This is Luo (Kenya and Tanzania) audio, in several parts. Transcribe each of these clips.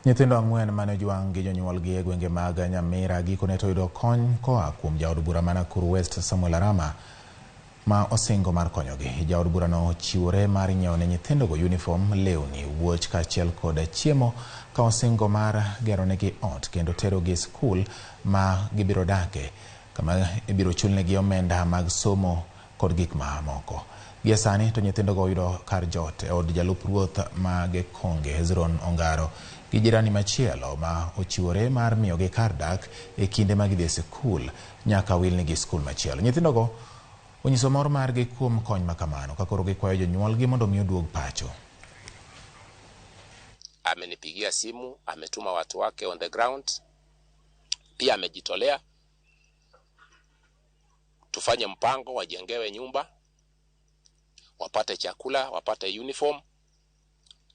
Nyithindo 4 mane ojwang' gi jonyuolgi e gwenge mag Nyamira gikone to oyudo kony koa kuom jaod bura ma Nakuru West Samuel Arama ma osingo mar konyogi. Jaod burano ochiwore mar nyiewo ne nyithindogo uniform, lewni, wuoch kaachiel kod chiemo ka osingo mar geronegi ot kendo terogi e skul ma gibiro dake kama ibiro chulnegi omenda mag somo kod gik mamoko. Gie sani to nyithindogo oyudo kar jot e od jalup ruoth ma Gekonge Hezron Ongaro gi jirani machielo ma ochiwore mar miyogi kar dak e kinde ma gidhi e sikul nyaka wilnigi skul machielo. Nyithindogo onyiso mor margi kuom kony ma kamano ka koro gikwayo jonyuolgi mondo mi oduog pacho. Amenipigia simu, ametuma watu wake on the ground, pia amejitolea tufanye mpango, wajengewe nyumba, wapate chakula, wapate uniform,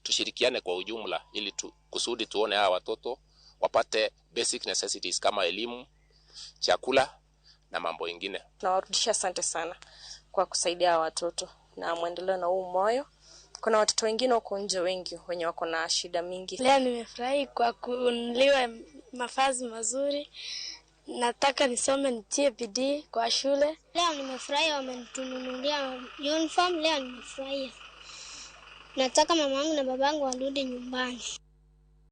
tushirikiane kwa ujumla ili kusudi tuone hawa watoto wapate basic necessities kama elimu, chakula na mambo ingine. Nawarudisha asante sana kwa kusaidia hawa watoto na mwendeleo na huu moyo. Kuna watoto wengine huko nje wengi wenye wako na shida mingi. Leo nimefurahi kwa kununuliwa mavazi mazuri. Nataka nisome nitie bidii kwa shule. Leo nimefurahi wamenitununulia uniform. Leo nimefurahia. Nataka mamangu na babangu warudi nyumbani.